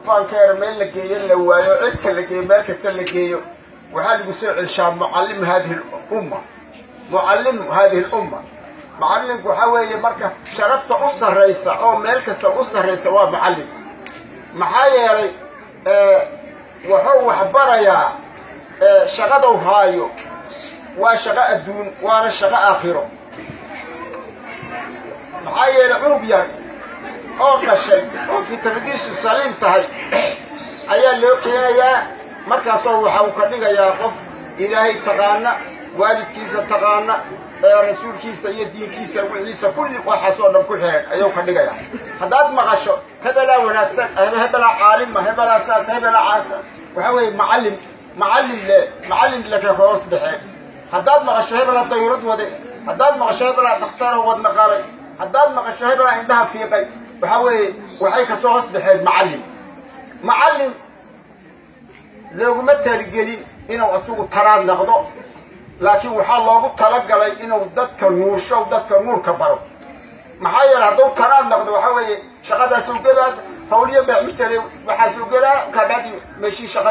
Dufaankeera meel la geeyo la waayo, cirka la geeyo, meel kasta la geeyo, waxaa lagu soo celshaa mucallim hadihi lumma, mucallim hadihi lumma. Mucallimku waxaa weeye marka sharafta u sarraysa oo meel kasta u sarraysa waa mucallim. Maxaa yeelay, wuxuu wax barayaa, shaqadau haayo waa shaqo adduun, waana shaqo aakhiro. Maxaa yeelay, cunug yar oo dhashay oo fitradiisu saliim tahay ayaa loo keenayaa. Markaasoo waxa uu ka dhigayaa qof Ilaahay taqaana, waalidkiisa taqaana, rasuulkiisa iyo diinkiisa, wixiisa kulli, waxaasoo dhan ku xiran ayuu ka dhigayaa. Haddaad maqasho hebelaa wanaagsan ama hebelaa caalima, hebelaa saas, hebelaa caasa, waxaa weeye macallim, macallim le, macallim laka hoos baxeen. Haddaad maqasho hebelaa dayurad wade, haddaad maqasho hebelaa dhakhtaroo wadna qalay, haddaad maqasho hebelaa indhaha fiiqay, waxaa weeye waxay kasoo hoos baxeen macallim. Macallim looguma talagelin inuu asigu taraad noqdo, laakiin waxaa loogu talagalay inuu dadka nuursho, dadka nuurka baro. Maxaa yeele, hadduu taraad noqdo, waxaa weeye shaqadaasuu gelaa, hawliyo beecmujare waxaasuu gelaa, kabacdi meeshii shaqada.